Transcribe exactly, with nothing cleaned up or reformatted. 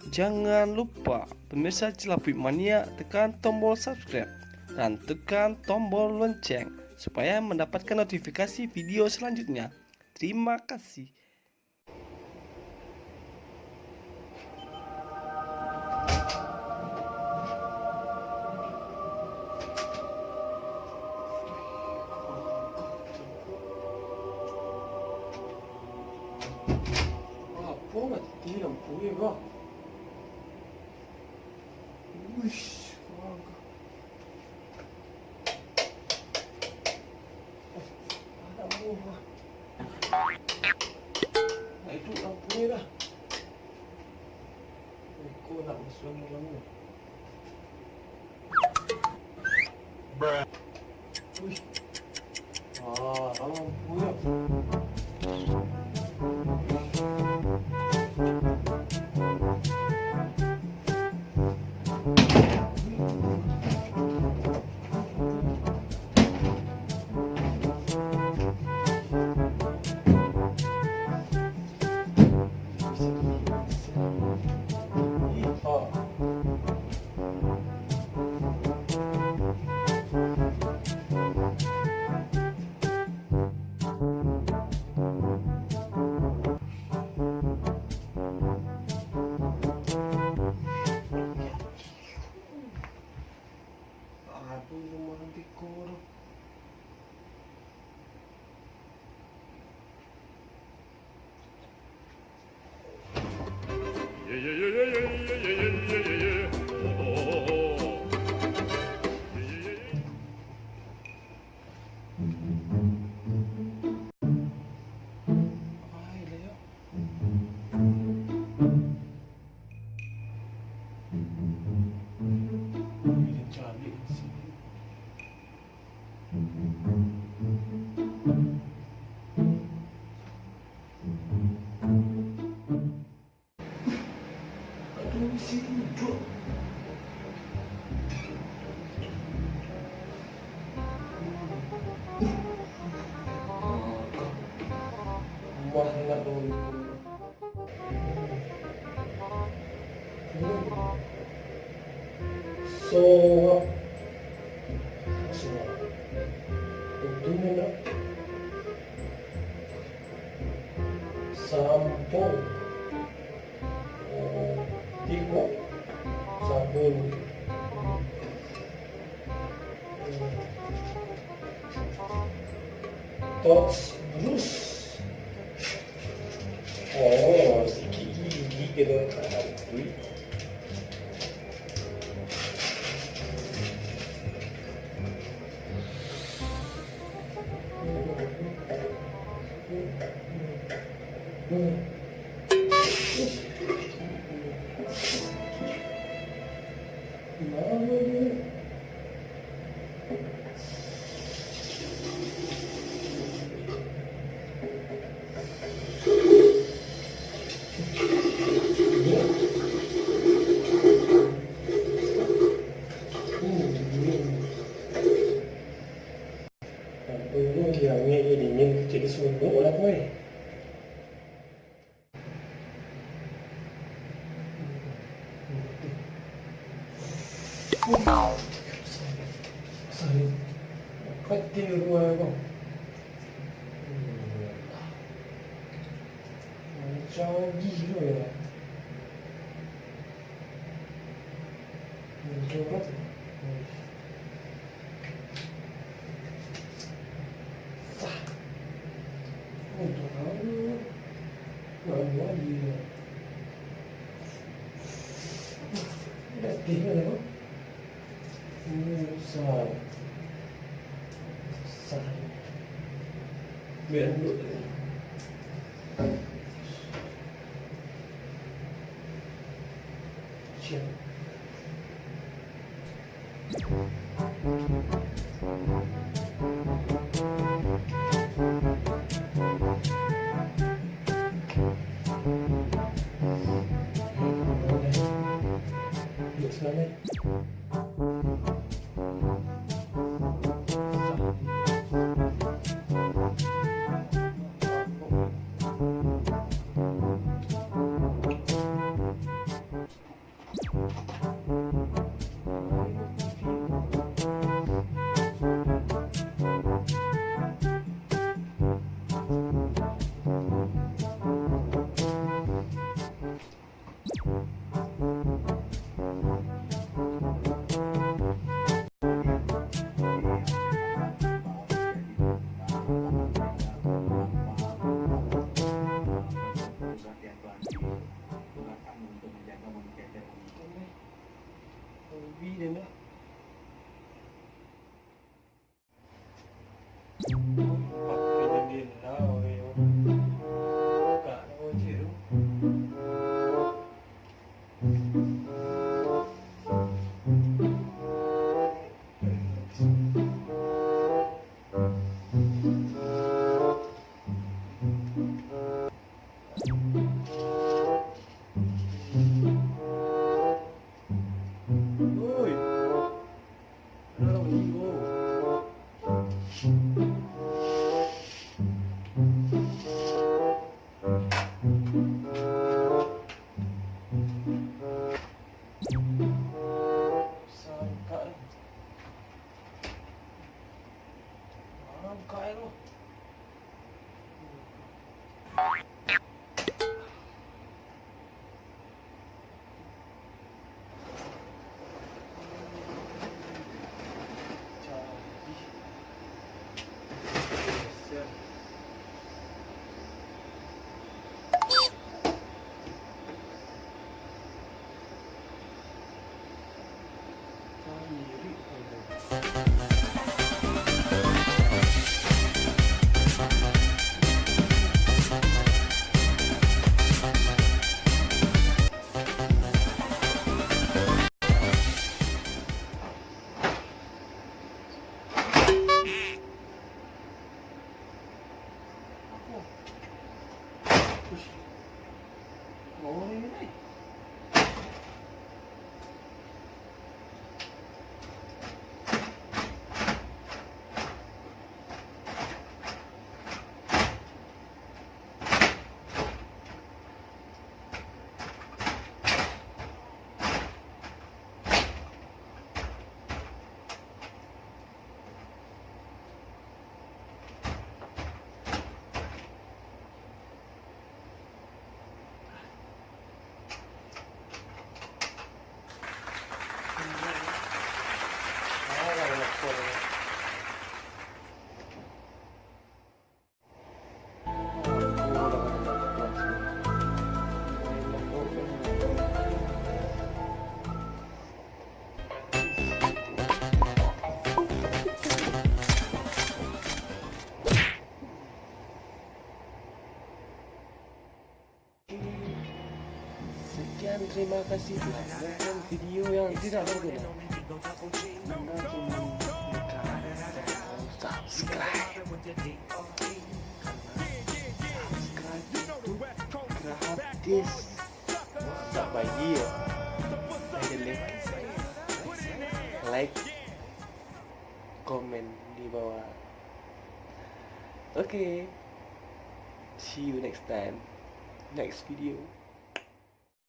Jangan lupa, pemirsa Cilapuik Mania, tekan tombol subscribe dan tekan tombol lonceng supaya mendapatkan notifikasi video selanjutnya. Terima kasih. Apo mati lampu ni, bah? Uish, warga. Anak buah. Nah, itu lampu ni dah. Iko nak masuk ni lampu. Wih. Ah, lampu yo. Aduh, rumah nanti korup. Aduh, isi duduk. Rumah enak dulu. Songap. Songap. Untungnya nak. Sampo. Oh, tiko. Sabun. Tots brush. Oh, sikik gigi kena tahan duit. Ampun, yang angek, yang dingin, jadi suntuk lah, boy. Peti rumah abang. Macam gila ya. Macam apa tu? Sah. Untuk kamu. Kamu lagi. Dah tinggal apa? Sa-, sa-, biar dulu. Siap. Duduk sebelah ni. Pakai jendela, weh. Buka lah kunci tu. Oi. Kenapa bunyi tu? Susah buka ni. Mana buka ni tu? Sekian, terima kasih telah menonton video yang tidak berguna. Anda cuma menekan tombol subscribe. Karena subscribe itu gratis. Wah, tak bagi ya. Ayo, like, like, komen di bawah. Oke. See you next time. Next video.